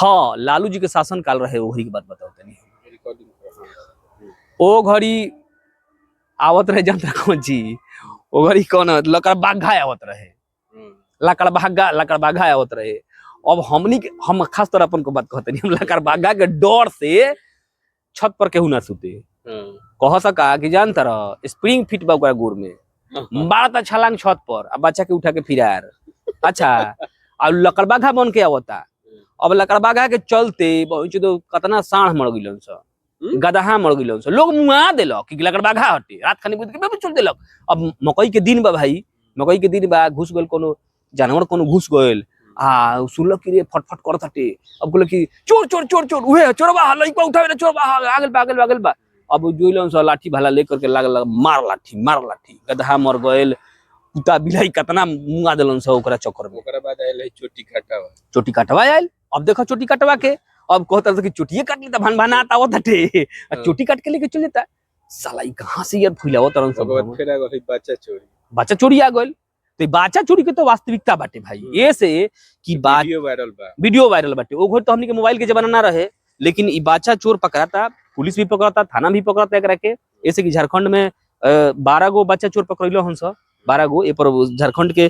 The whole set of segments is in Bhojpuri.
हाँ, लालू जी के शासन काल रहे, वही के बात बताओ तनी। रिकॉर्डिंग पर, हाँ। ओ घड़ी आवत रहे जनता कौन जी, ओ घड़ी कौन लकड़ बाघा आवत रहे। लकड़ बाघा, लकड़ बाघा आवत रहे। अब हमनी के, हम खास तौर अपन को बात कहते नहीं, हम लकड़ बाघा के डर से छत पर केहू ना सुते। कह सका कि जान तरह स्प्रिंग फिट बा ओकरा गोर में, मारता छलांग छत पर आ बच्चा के उठा के फिरार। अच्छा, आ लकड़बाघा बन के आवता। अब लकड़बाघा के चलते बहुत तो कतना साढ़ मर गइलन स, गदहा मर गइलन स। लोग मुआ देलक कि लकड़बाघा हटे, रात खानी बुझ के बे चल देलक। अब मकई के दिन बा भाई, मकई के दिन बा, घुस गइल कोनो जानवर, कोनो घुस गइल आ सुनलक कि रे फटफट करत हटे। अब कहलक कि चोर चोर चोर चोर, उहे चोरबा ह, लइका उठावे रे, चोरबा ह, आगल बा, आगल बा, आगल बा। अब जोइलन स लाठी भाला लेकर के लागल मार लाठी मार लाठी, गदहा मर गइल, कुत्ता बिलाई कतना मुआ देलन स ओकरा चक्कर में। ओकरा बाद आयल है चोटी काटावा। चोटी काटवा आयल। अब देखो चोटी काटवा के, अब कहता था कि चोटिए काट लेता, भन भना आवत हटे आ चोटी काट के लेके चल जाता। साला ई कहाँ से यार फुलावत तरन सब। ओकर बाद फेर आ गइल बच्चा चोरी। बच्चा चोरी आ गइल। तो ई बच्चा चोरी के तो वास्तविकता बाटे भाई, ये से कि बात वीडियो वायरल बा। वीडियो वायरल बाटे। ओ घड़ी तो हमनी के मोबाइल के जमाना ना रहे, लेकिन ई बच्चा चोर पकड़ाता, पुलिस भी पकड़ाता, थाना भी पकड़ाता एकरा के। ऐसे कि झारखंड में 12 गो बच्चा चोर पकड़लो हन स, 12 गो। ए पर झारखंड के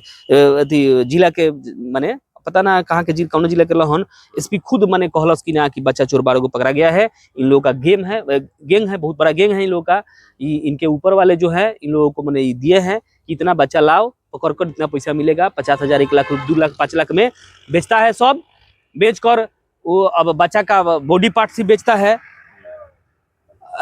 अथी जिला के, माने पता ना कहाँ के जिला, कौन जिला के रहन, एसपी खुद माने कहलस कि ना कि बच्चा चोर 12 गो पकड़ा गया है, इन लोगों का गेम है, गैंग है, बहुत बड़ा गैंग है इन लोगों का। इनके ऊपर वाले जो है इन लोगों को माने दिए हैं कि इतना बच्चा लाओ पकड़ कर, इतना पैसा मिलेगा, 50,000, 1 लाख, 2 लाख, 5 लाख में बेचता है सब। बेच कर वो अब बच्चा का बॉडी पार्ट भी बेचता है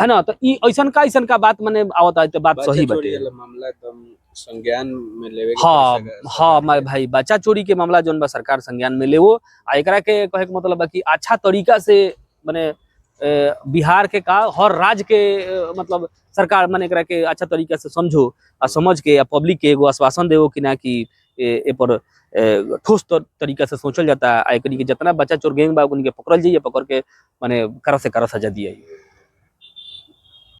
ना। तो ई ऐसन का बात माने आवता है तो बात बच्चा सही चोरी बाटे। वाला मामला एकदम संज्ञान में लेवे के हाँ। पड़ी हाँ मैं भाई, बच्चा चोरी के मामला जोन बा सरकार संज्ञान में लेवो आ एकरा के कहे के मतलब बा कि अच्छा तरीका से माने बिहार के का हर राज्य के मतलब सरकार माने एकरा के अच्छा तरीका से समझो आ समझ के आ पब्लिक के एगो आश्वासन देवो कि ना कि ए पर ठोस तरीका से सोचल जाता आ एकनी के जितना बच्चा चोर गैंग बा उनके पकड़ल जाइए, पकड़ के माने कड़ा से कड़ा सजा दिया।